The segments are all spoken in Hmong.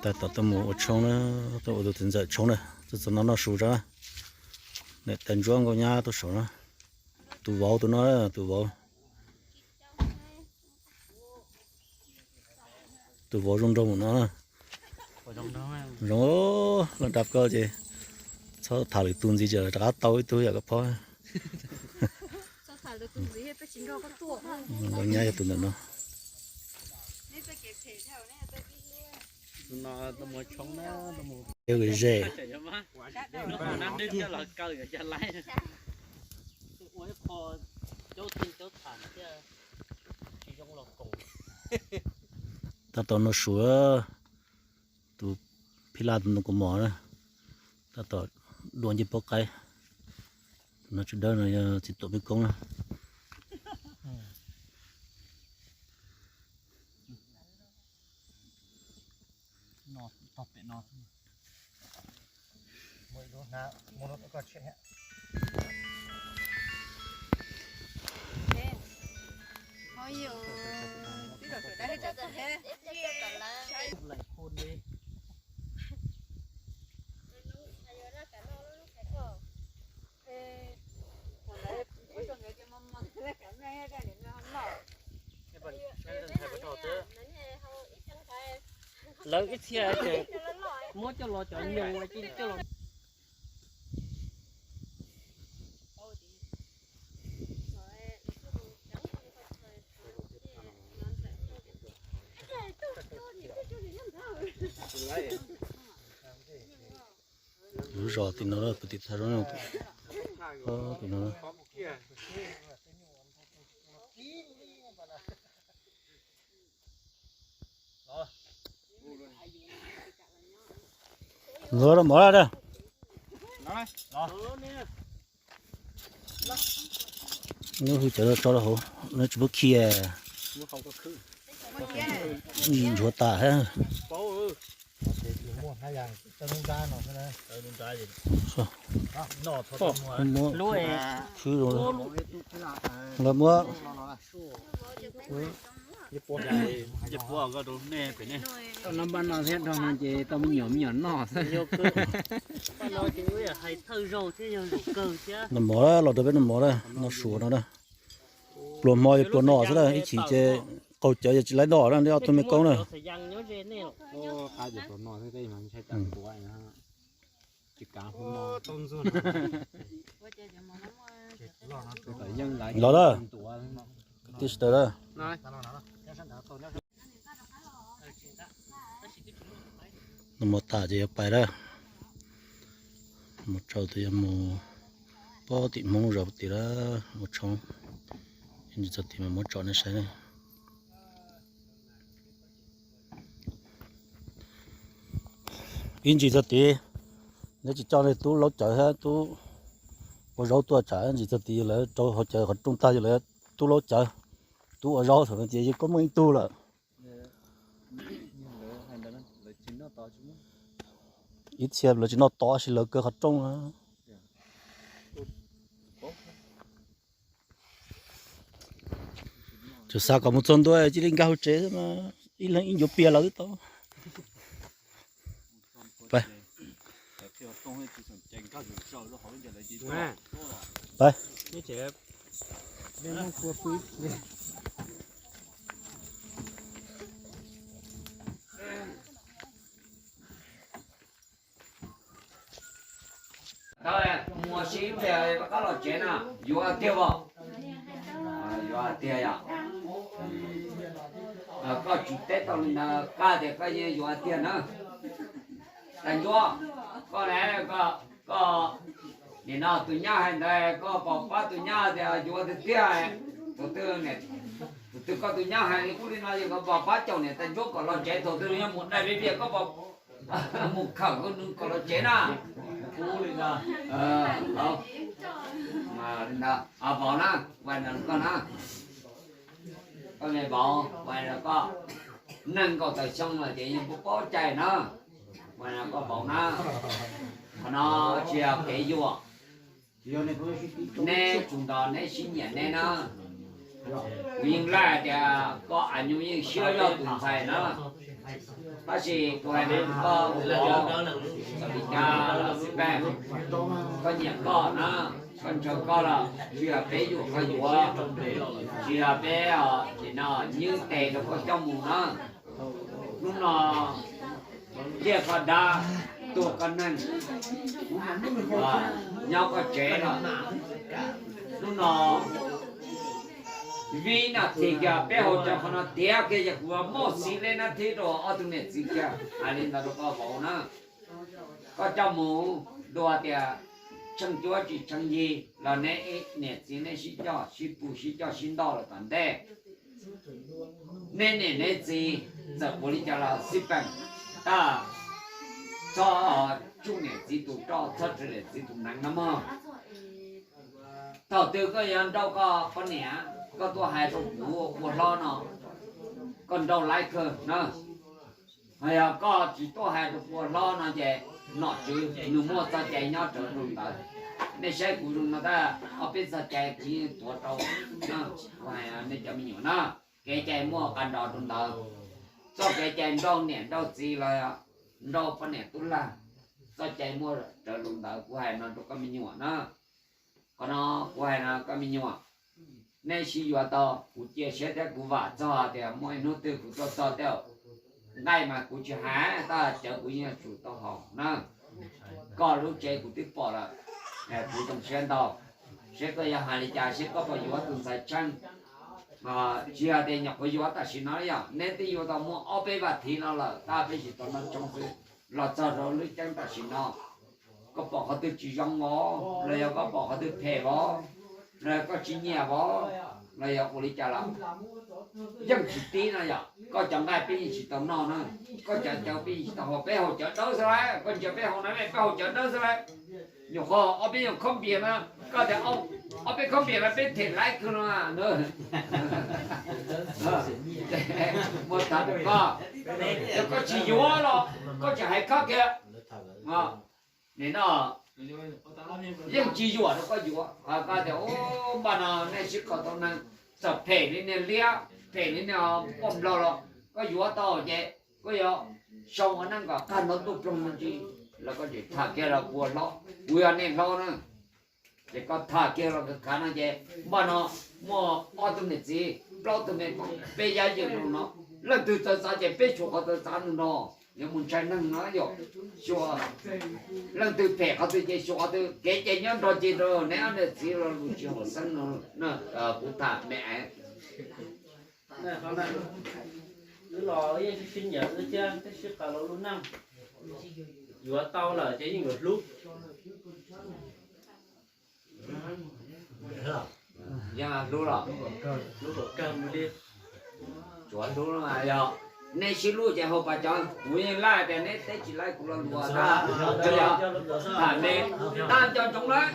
Tab tom tuaj mus ua tshoob na, tuaj ua tus txiv ntxawm tshoob na, tuaj txog no noj su tso na. Niam tais ntsuab nkauj nyab tuaj saum na. Tus vauv tus no, tus vauv, tus vauv zoo nraug mus no. Zoo, los dab koj ces txhob tham lwm tus ntxiv ces rov qab tau ib tug yam koj phob. Nkauj nyab yog tus ntawm no. Ze. Tab tom noj su, tus phij laj tus nug kaus mom na, tab tom dua ncej puab qaib. Tus no tswv dawb no yog txiv tuam peb koob na. Lawv ib txhia ces muab coj los cov nyoos ua ci coj los. Lub zos tim no, kwv tij thaj zoo, tim no. Nkawd los mov lawm. Lub hwj cawv tso rau hauv, nws tsis pub khi. Ntsuav tas thiab. Muab khwb zoo, lawv muab. Noj mov los rau peb noj mov na, noj su no na. Pluas hmo yog pluas no xwb na, ib chim ces qaug cawv ces tsis laib noj na, ob tug me koob na. Los lawm, tij sawv daws lawm. Noj mov tas ces yuav pais lawm. Mus tsaus tus yuav mus pab tim Hmoob zos tim lawm, mus tshoob. Ib ntsis txog tid mas muab tso nej saib ne. Ib ntsis txog tid, neb tsis coj nej tub laub cawv thiab tub ua zaub tuaj tsam ib ntsis txog tid lawv rau hauv cawv qhov rooj tag, yog lawv tub laub cawv, tub ua zaub thaum no ces yeej koj muaj ib tug lawm. Ib txhia lawv tsis noj tod, sis lawv kaw qhov rooj. Tsuas xav kom mus txog ntua cia li nkag hauv tsev, ib leeg ib ncuav pias lawm twb tau. Muaj sib pliag rov qab los tsev na, yuav tiag as? Yuav tiag yom. Koj tsis teb tau li ntawd, qab tias koj yeej yuav tiag na. Tag ncuab, koj, koj, nim no tus nyab hais ntawd koj pom pab tus nyab tias yuav tiag tiag. Tus twg, tus twg koj tus nyab hais li kuj li no, yog koj pom pab caum niam tais ntsuab kom los tsev, thaum twg nws yuav mus dai peb tias koj pom mus khawm nws kom los tsev na. Li ntawd, vauv na, koj na, koj me vauv, koj nees nkaum tawm xyoo lawm ces yeej paub cai na. Koj vauv na, qhov no tsis yog kev yuam. Neb tsum nto neb sib nyiam neb na. Kuv yeej laij tias koj a nyuj yeej siab zog tus ntxhais na. Tab sis kuv hais rau koj, txawm li cas los xij peem, koj nyiam koj na, koj ntshaw koj los tsis yog peb yuam koj yuav, tsis yog peb os, ces no nywb tes rau koj coj mus na. Hnub no ciaj koj dab, tuag koj neeg, nyob koj tsev los. Hnub no vib nas this kiag peb haus cov qhov no tiav kiag ces kuv muaj xis lej nab thib rau ob tug niam txiv kiag. Hais li ntawd rau koj vauv na, koj coj mus dua tias tsheej cuab tsis tsheej yig los neb niam txiv neb sib coj sib pug sib coj sib ntoj lawm tom ntej. Neb niam neb txiv txawm ua li cas los xij peem, tab txhob tsuj niam txiv tus roj, txhob tsuj niam txiv tus neev no mog. Thaum twg koj yuav nrauj koj poj niam, koj tuaj hais rau kuv ua hlob no, koj nrauj laib kawg na. Ho yog koj tsis tuaj hais rau kuv ua hlob no ces nom tswv nws muaj txoj cai nyob rawv rau ntawd. Nej saib kuv zoo no tab, ob peb txoj cai kuv yeej tuav rau na. Kuv hais nej cov me nyuam na, kev cai muaj qab nrov rau ntawd. Txoj kev cai nrauj niam nrauj txiv los nrauj poj niam tub lag, txoj cai muaj rawv rau ntawd. Kuv hais no rau koj me nyuam na, qhov no kuv hais no koj me nyuam, nej sib yuav tau, kuv cia siab thiab kuv vam txog tias muaj ib hnub twg kuv tuaj txog tej nqaij mas kuv tsis hais, tab cawv kuv yeej yuav tsum tau haus na. Koj lub tsev kuv twb pom lawm, kuv zoo siab ntau. Seb koj yuav hais li cas, seb koj puas yuav tus ntxhais tsheej. Tsis yog tias nyuam qhuav yuav tam sim no, yog neb twb yuav tau muaj ob peb vas thiv no lawm, tab peb tsis tau noj tshoob xwb, los txog rau lub ceeb tam sim no, koj pom qhov twg tsis zoo os, los yog koj pom qhov twg phem os, los yog koj tsis nyiam os, los yog ua li cas los yeej tsis tib no yom. Koj cov nqaij peb yeej tsis tau noj na, koj cov cawv peb yeej tsis tau haus, peb haus cawv dawb xwb lauj. Koj ntsia peb haus na, peb haus cawv dawb xwb lauj. Nyuam qhuav ob peb nyuag khob npias no, koj tias ob peb khob npias no peb them laib kawg no. Muab tham rau koj, yog koj tsis yuav los koj tseem hais khab kiag. Nim no yeej tsis yuam rau koj yuav, koj tias npaj no nej sib qhau tau neeg, txawm phem li niag liab, phem li niag poj nplaug los koj yuav tau ces koj yuav sau ua neej kom qag nrov ntuj ploog no tsis, los koj tseem tham kiag los kuv hlob, kuv yog nej hlob na. Ces koj tham kiag los khav no ces npaj no muaj ob tug niam txiv, plaub tug me, peb yab yawm no, leej twg txawv txav ces peb tshuav qhov txawv txav no no, yuav mus ntshai neeg no yom. Xyuas leej twg phem qhov twg ces xyuas qhov twg, kev cai nyob nrog ces rau neb ob niam txiv lo lus tsis haum xeeb no. Kuv tham me es wb los wb yeej sib sib nyiam wb thiab, sib qawm los lub neej. Yuav tau lawm ces yeej yuav hlub. Yeej hlub los, hlub kom kawg mus li. Tsuav hlub no yog nej sib hlub ces haus pas cov, kuv yeej laij tias neb teb tsis laij kuv los luas tag. Tham me, tag nco ntsoov lawm.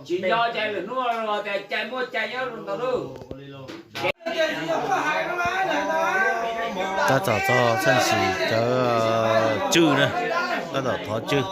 Tsis nco ces lwm hnub luas tias cai muaj cai nyob rau ntawd lauj. Tab tom txog txheej xwm cawv tswj na, tab tom thov tswj.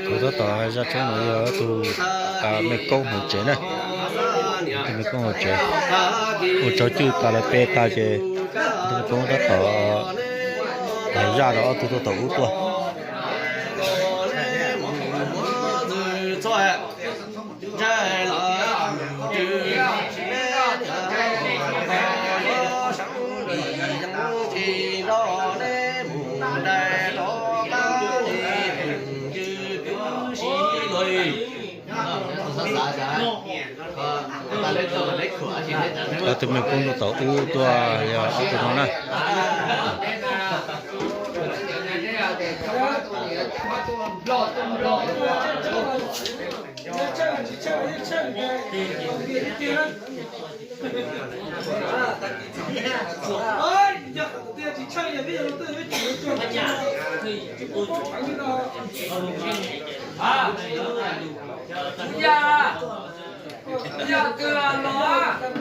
Kuv tab tom zaj tshoob no yog tus me koob hauv tsev na. Tus me koob hauv tsev ua tsaug cwj tas lawv pe tag ces tus me koob tab tom zaj rau ob tug tuaj tom ub tuaj. Ob tug me koob tuaj tom ub tuaj yog ob tug no na.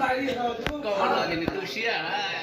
Koj los ces nws tu siab.